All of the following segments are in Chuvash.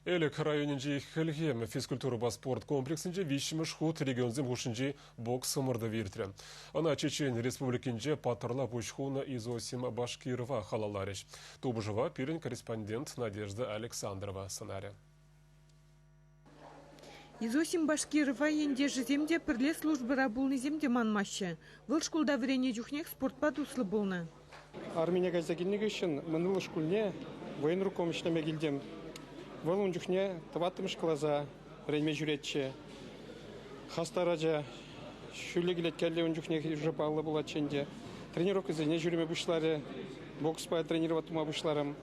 Элӗк районӗнчи Хӗлхем физкультурӑпа спорт комплексӗнче виҫҫӗмӗш хут регионсем хушшинчи бокс ӑмӑртӑвӗ иртрӗ. Ӑна Чечен Республикинче паттӑрла пуҫ хунӑ Изосим Башкирова халалларӗҫ. Тупӑшӑва пирӗн корреспондент Надежда Александрова сӑнарӗ. Изосим Башкирова ентешӗсем те, пӗрле службӑра пулнисем те манмаҫҫӗ. Вӑл шкулта вӗреннӗ чухнех спортпа туслӑ пулнӑ. Армине кайса килнӗ хыҫҫӑн Мӑнвылӑ шкулне военруком ӗҫлеме килтӗм. Вӑл ун чухне тӑваттӑмӗш класа вӗренме ҫӳретчӗ. Хастар ача, ҫӳллӗ кӗлеткеллӗ ун чухне уже паллӑ пулатчӗ ӗнтӗ. Тренировкӑсене ҫӳреме пуҫларӗ, бокспа тренировать тума пуҫларӑм.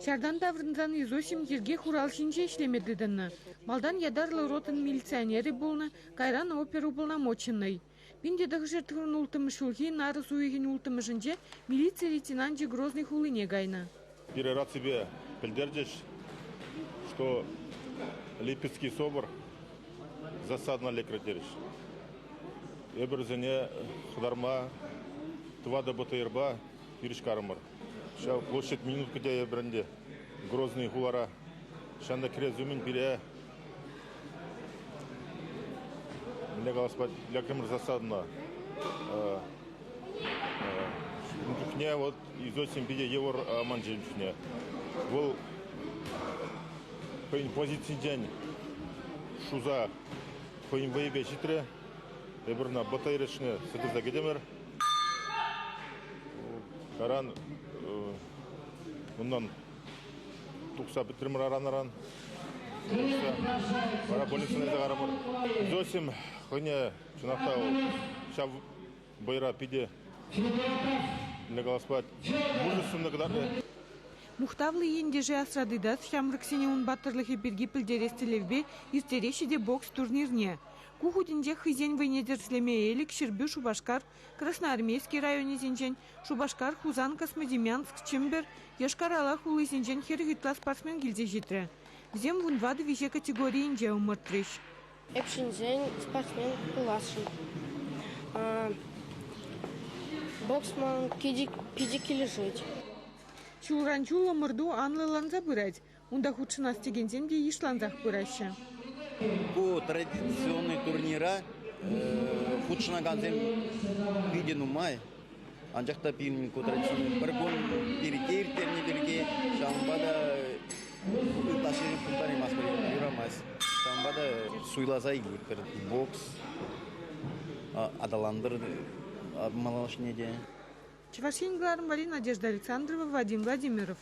Ҫартан таврӑнсан Изосим йӗрке хуралҫинче ӗҫлеме тытӑннӑ. Малтан ятарлӑ ротӑн милиционерӗ пулнӑ, кайран оперуполномоченнӑй. 1996 ҫулхи нарӑс уйӑхӗн улттӑмӗшӗнче милици лейтенанчӗ Грозный хулине кайнӑ. Пире раципе пӗлтерчӗҫ, что Липецкий собор засадӑна лекрӗ терӗҫ. Эпир вӗсене хӑтарма тӑватӑ БТРпа хирӗҫ карӑмӑр. Ҫав площадь минут кӗтейӗпӗр ӗнтӗ Грозный хулара. Ҫавӑнта кӗрес умӗн пире мӗнле калас лекрӗмӗр засадӑна. Ун чухне вот Изосим питӗ йывӑр аманчӗ ун чухне. Вӑл хӑйӗн позицинчен шуса хӑйӗн вӑйӗпе ҫитрӗ. Эпир ӑна БТР-ӗшне сӗтӗрсе кӗтӗмӗр. Каран унтан тухса пӗтрӗмӗр аран-аран. Вара больницӑна илсе карӑмӑр. Зосим хӑйне чӑнах та ҫав вӑйра питӗ мӗнле калас пулать, мужественнӑ кӑтартрӗ. Мухтавлӑ ентеше асра тытас, ҫамрӑксене ун паттӑрлӑхӗ пирки пӗлтерес тӗллевпе ирттереҫҫӗ те бокс турнирне. Ку хутӗнче хӑйсен вӑйне тӗрӗслеме Элӗк, Ҫӗрпӳ, Шупашкар, Красноармейски районӗсенчен, Шупашкар, Хусан, Космодемьянск, Чӗмпӗр, Йошкар-Ола хулисенчен 40 ытла спортсмен килсе ҫитрӗ. Вӗсем вунтӑватӑ виҫе категорийӗнче ӑмӑртрӗҫ. Эп ҫынсен спортсмен пуласшӑн. Бокс ман питӗ килӗшет. Ҫулран-ҫул ӑмӑрту анлӑланса пырать. Унта хутшӑнас текенсем те йышлансах пыраҫҫӗ. Ку традиционный турнира хутшӑнакансем питӗ нумай. Анчах та пирӗн ку традиционный пӗр кун пирки ирттернӗ пирки ҫавӑнпа та ытлашши пултараймастпӑр, юрамасть. Ҫавӑнпа та суйласа илетпӗр. Бокс аталантӑр малашне те. Чӑваш Ен кӑларӑм валли Надежда Александрова, Вадим Владимиров.